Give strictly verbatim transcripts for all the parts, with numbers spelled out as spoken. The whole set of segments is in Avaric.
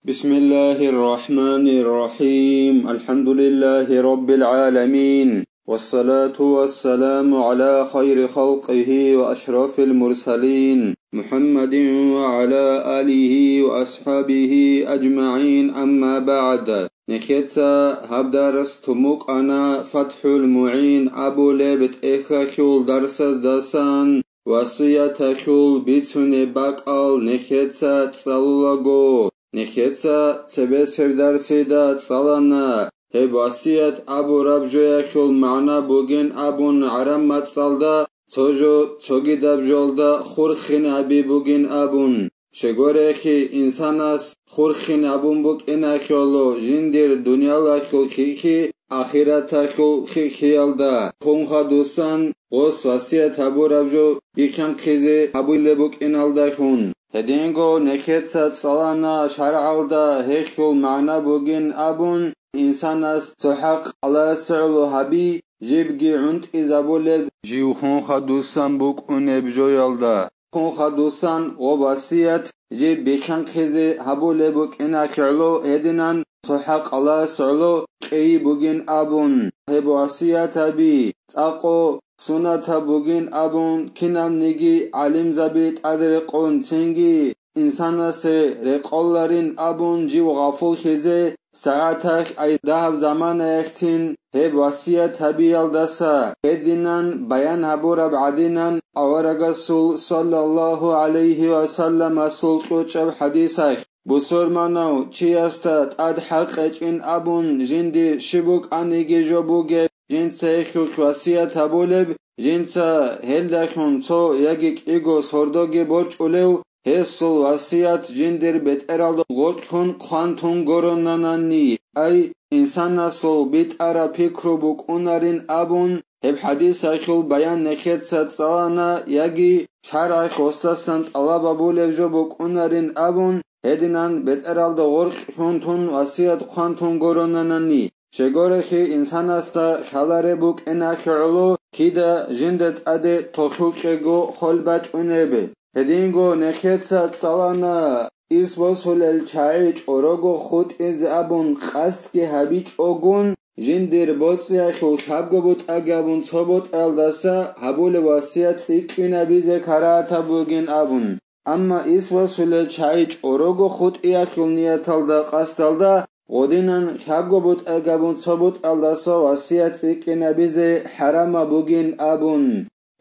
بسم الله الرحمن الرحيم. الحمد لله رب العالمين. والصلاة والسلام على خير خلقه وأشرف المرسلين محمد وعلى آله وأصحابه أجمعين. أما بعد. Нехеца гьаб дарс тун букӀана ФатхӀул МугӀин абулеб тӀехьалъул дарсаздасан. Васияталъул бицунеб бакӀал нехеца цӀалулаго, нехеца цебесеб дарсида цӀалана, гьеб васият абураб жоялъул магӀна бугин абун гӀараб мацӀалда, цо жо цогидаб жолда хурхин гьаби бугин абун. Щегорехъи, инсанас хурхин гьабун букӀиналъуло жиндир дуниялалъул хихьи, ахираталъул хихьиялда, хун хадусан гъос васият гьабураб жо бихьанхъизе гьабулеб букӀиналдалъун. Гьединго нехеца цӀалана шаргӀалда гьелъул магӀна бугин абун, инсанас цо хӀакъ Аллагьасе гӀоло гьаби, жибги гӀунтӀизабулеб жив хун хадусан букӀунеб жоялда. Хун хадусан ва васият жиб бихьанхъизе гьабулеб букӀиналъе гӀоло гьединан цо хӀакъ Аллагьасе гӀоло кьейи бугин абун, гьеб васиятаби цӀакъо сунатаб бугин абун, киналниги гӀалимзаби тӀаде рекъон, цинги инсанасе рекъоларин абун жив гъафуллъизе, сагӀаталъ ай дагьаб заманаялъцин гьеб васият гьабиялдаса гьединан баян гьабураб гӀадинан аварагасул саллаллагьу гӀалайгьи ва салламасул кьучӀаб хӀадисалъ: «Бусурманав чиясда тӀад хӀал къечӀин абун жинди щиб букӀаниги жо бугеб, жинца гьелъулъ васият гьабулеб, жинца гьелдалъун цо яги кӀиго сордоги борчӀулев, гьесул васият жиндир бетӀералда гъоркьлъун хъван тун горонанани, ай, инсанасул битӀараб пикру букӀунарин», абун, гьеб хӀадисалъул баян нехеца цӀалана яги шаргӀалъ гъосдасан тӀалаб гьабулеб жо букӀунарин абун, гьединан бетӀералда гъоркьлъун тун васият хъван тун горонанани. Щегорехъи, инсанасда лъалареб букӀиналъе гӀоло кида жинда тӀаде толъукьего хол бачӀунеб. Гьединго нехеца цӀалана: «Ис босулел чагӀи чӀорого хутӀизе абун къасдги гьабичӀогун, жиндир боцӀиялъул лъабго бутӀаги абун цо бутӀаялдаса гьабулеб васият цӀикӀкӀинабизе карагьатаб бугин», абун. Амма ис босулел чагӀи чӀорого хутӀиялъул нияталда къасдалда гъодинан лъабго бутӀаги абун цо бутӀаялдаса васият цӀикӀкӀинабизе хӀарамаб бугин абун.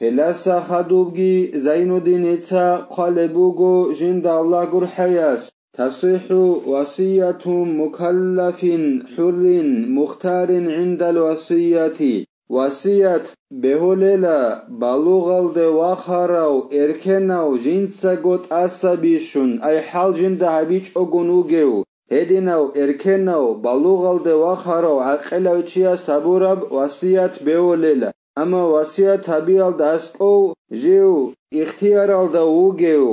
Гьелдаса хадубги Зайнуддиница хъвалеб буго жинда Аллагь гурхӀаяс: «Тасихху васияту мукаллафин хӀуррин мухтарин гӀиндал васияти». Васият бегьулела балугъалде вахарав эркенав жинцаго тӀаса бищун, ай хӀал жинда гьабичӀогун вугев, гьединав эркенав балугъалде вахарав гӀакъилав чияс гьабураб васият бегьулела. Амма васият гьабиялда аскӀов жив ихтияралда вугев,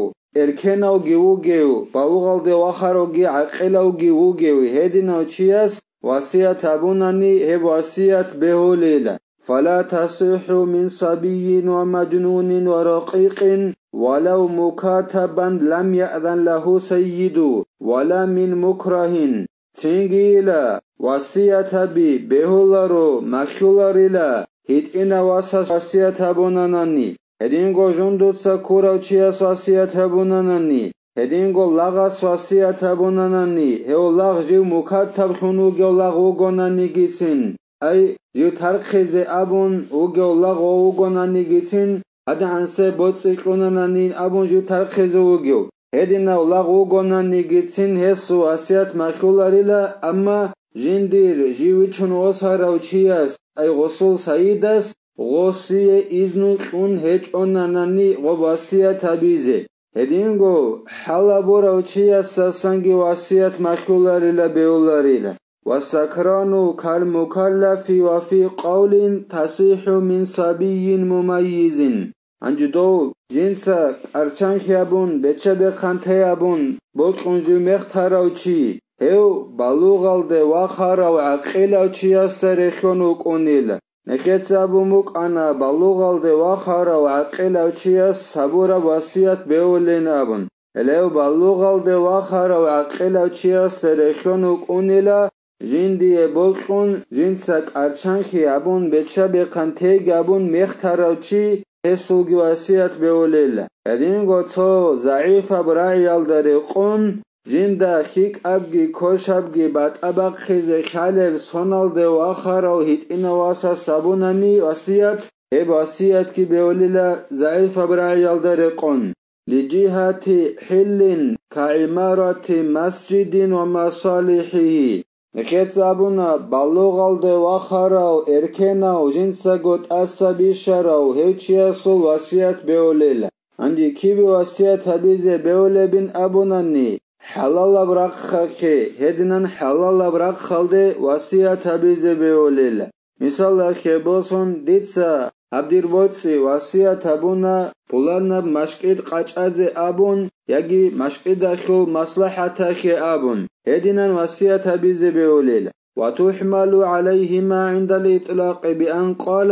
эркенавги вугев, балугъалде вахаравги гӀакъилавги вугев гьединав чияс васият гьабунани, гьеб васият бегьулила: «Фала тасихху мин сабийин ва мажнунин ва ракъикъин, валав мукатабан лам яъзан лагьу саййиду, вала мин мукрагьин». Цинги ила, васиятаби бегьуларо махьуларила, гьитӀинав васас васият гьабунанани, гьединго жундуца ккурав чияс васият гьабунанани, гьединго лагъас васият гьабунанани, гьев лагъ жив мукатаблъун вугев лагъ вугонанигицин, ай, жив тархъизе абун вугев лагъ вугонанигицин, гьадигӀансе боцӀи кьунананин абун жив тархъизе вугев, гьединав лагъ вугонанигицин гьесул васият махьуларила, амма жиндир жив вичун восарав чияс, ай гъосул сайидас, гъосие изну кьун гьечӀонанани гъоб васият гьабизе. Гьединго хӀал гьабурав чиясдасанги васият махьуларила бегьуларила. «Ва сакрану кал мукаллафи ва фи къавлин тасихху мин сабийин мумаййизин». Гьанже дов жинца кӀарчанлъи абун, беча-бехъан тей абун бокьун жив мехтарав чи, гьев балугъалде вахарав гӀакъилав чиясда релълъун вукӀунила. Нехеца абун букӀана балугъалде вахарав гӀакъилав чияс гьабураб васият бегьулин абун. Гьелев балугъалде вахарав гӀакъилав чиясда рехьон вукӀунила, жиндие бокьун, жинца кӀарчанхъи абун, беча-бехъан теги абун мехтарав чи гьесулги васият бевулел. Гьединго цо загӀипаб рагӀиялда рекъон, жинда хьикӀабги кошабги батӀа бахъизе хьалеб соналде вахарав гьитӀинав васас абунани васият, гьеб васиятги бевулила загӀипаб рагӀиялда рекъон. Лижигьати хӀиллин кагӀимарати масжидин ва масалихӀигьи. Нехеца абуна, балугъалде вахарав, эркенав, жинцаго тӀаса бищарав гьев чиясул васият бевулел. Гьанже кибе васият гьабизе бевулебин абунани, хӀалалаб рахъалъе, гьединан хӀалалаб рахъалде васият гьабизе бевулел. Мисалалъе босун, дица гьаб дир боцӀи васият гьабуна пуланаб машкӀид къачӀазе абун яги машкӀидалъул маслахӀаталъе абун, гьединан васият гьабизе бевулел. وتحمل عليهما عند الإطلاق بأن قال: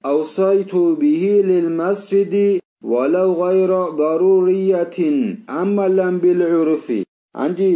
أوصيت به للمسجد ولو غير ضرورية عملا بالعرف. Гьанже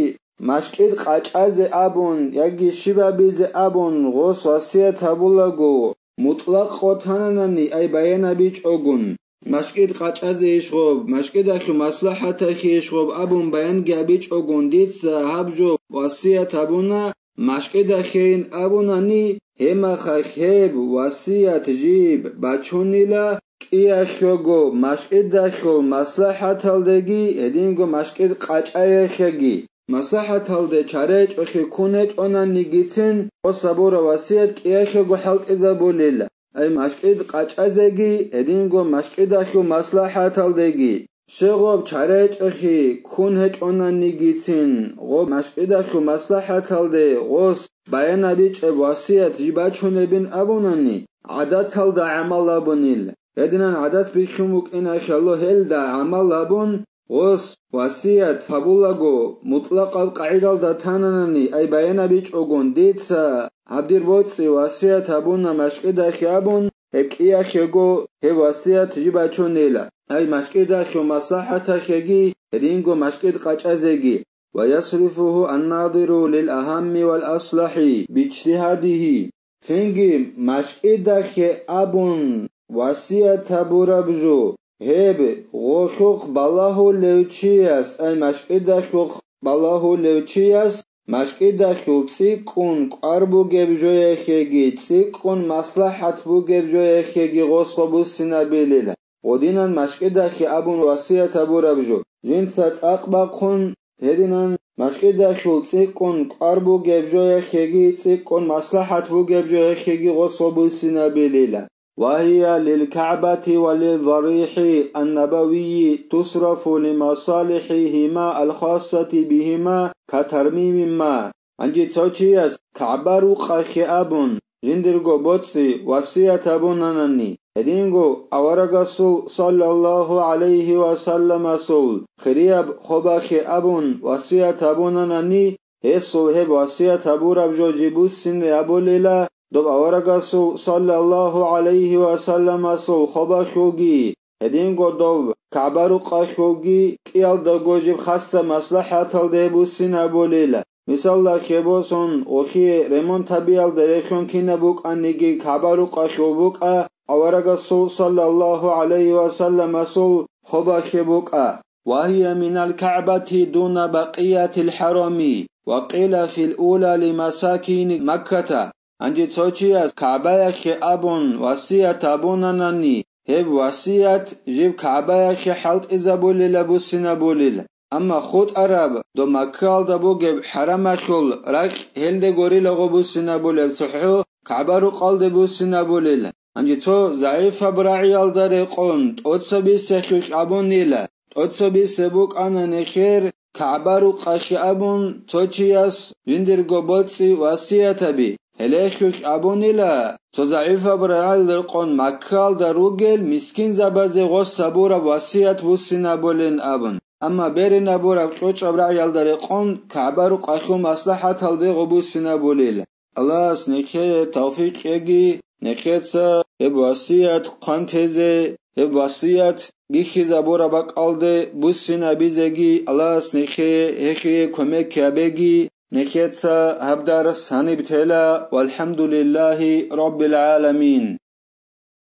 машкӀид къачӀазе абун яги щиб гьабизе абун гъос васият гьабулаго, мутӀлакъ къотананани ай баян гьабичӀогун, машкӀид къачӀазе иш гъоб, машкӀидалъул маслахӀаталъе иш гъоб абун баянги гьабичӀогун, дица гьаб жо васият гьабуна, машкӀидалъейин абунани, гьебмахалъ гьеб васият жиб бачунила кӀиялъего машкӀидалъул маслахӀаталдеги гьединго машкӀид къачӀаялъеги. МаслахӀаталде чара гьечӀолъи ккун гьечӀонанигицин, гъос гьабураб васият кӀиялъего хӀалтӀизабулел, ай машкӀид къачӀазеги гьединго машкӀидалъул маслахӀаталдеги. Щегъоб чара гьечӀолъи ккун гьечӀонанигицин, гъоб машкӀидалъул маслахӀаталде гъос баян гьабичӀеб васият жиб бачунебин абунани, гӀадаталда гӀамал гьабунил. Гьединан гӀадат бихьун букӀиналъало гьелда гӀамал гьабун, гъос васият гьабулаго, мутӀлакъаб къагӀидалда тананани ай баян гьабичӀогун, дица гьаб дир боцӀи васият гьабуна машкӀидалъе абун, гьеб кӀиялъего гьеб васият жиб бачунила, ай машкӀидалъул маслахӀаталъеги гьединго машкӀид къачӀазеги. ويصرفه الناظر للأهم والأصلح باجتهاده. Цинги машкӀидалъе абун васият гьабураб жо, гьеб гъолъухъ балагьулев чияс, ай машкӀидалъухъ балагьулев чияс, машкӀидалъул цӀикӀкӀун кӀвар бугеб жоялъеги, цӀикӀкӀун маслахӀат бугеб жоялъеги гъос гъобуссинабилила. Гъодинан машкӀидалъе абун васият гьабураб жо, жинца цӀакъ бахъун, гьединан машкӀидалъул цӀикӀкӀун кӀвар бугеб жоялъеги, цӀикӀкӀун маслахӀат бугеб жоялъеги гъос гъобуссинабилила. وهي للكعبة وللضريح النبوي تصرف لمصالحهما الخاصة بهما كترميم ما. Гьанже цо чияс КагӀба рукъалъе абун, жиндирго боцӀи васият гьабунанани, гьединго аварагасул саллаллагьу гӀалайгьи ва салламасул хирияб хобалъе абун васият гьабунанани, гьесул гьеб васият гьабураб жо жиб буссине абулила, доб аварагасул саллаллагьу гӀалайгьи ва салламасул хобалъулги, гьединго дов КагӀба рукъалъулги кӀиялдаго жиб хасса маслахӀаталде буссинабулила. Мисалда, хебосун, гъолъие ремонт гьабиялда рехьун кинаб букӀаниги КагӀба рукъалъул букӀа, аварагасул саллаллагьу гӀалайгьи ва салламасул хобалъе букӀа. وهي من الكعبة دون بقية الحرم، وقيل في الأولى لمساكن مكة. Гьанже цо чияс КагӀбаялъе абун васият гьабунанани, гьеб васият жиб КагӀбаялъе хӀалтӀизабулила буссинабулил. Амма хутӀараб доб Маккаялда бугеб хӀарамалъул ракь гьелде гурилаго буссинабулеб цохӀо КагӀба рукъалде буссинабулил. Гьанже цо загӀипаб рагӀиялда рекъон тӀоцабисехъулъ абунила, тӀоцабисе букӀана нехер КагӀба рукъалъе абун цо чияс жиндирго боцӀи васиятаби. Гьелехъулъ абунила, цо загӀипаб рагӀиялда рекъон Маккаялда ругел мискинзабазе гъос гьабураб васият буссинабулин абун. Амма берин абураб кьучӀаб рагӀиялда рекъон КагӀба рукъалъул маслахӀаталде гъо буссинабулил. Аллагьас нехее тавфикъ кьеги, нехеца гьеб васият хъван тезе Гьеб васият бихьизабураб бакӀалде буссинабизеги Аллагьас нехее гьехие кумек гьабеги, нехеца гьаб дарс гьаниб тела, валхӀамдулиллагьи раббил гӀаламин.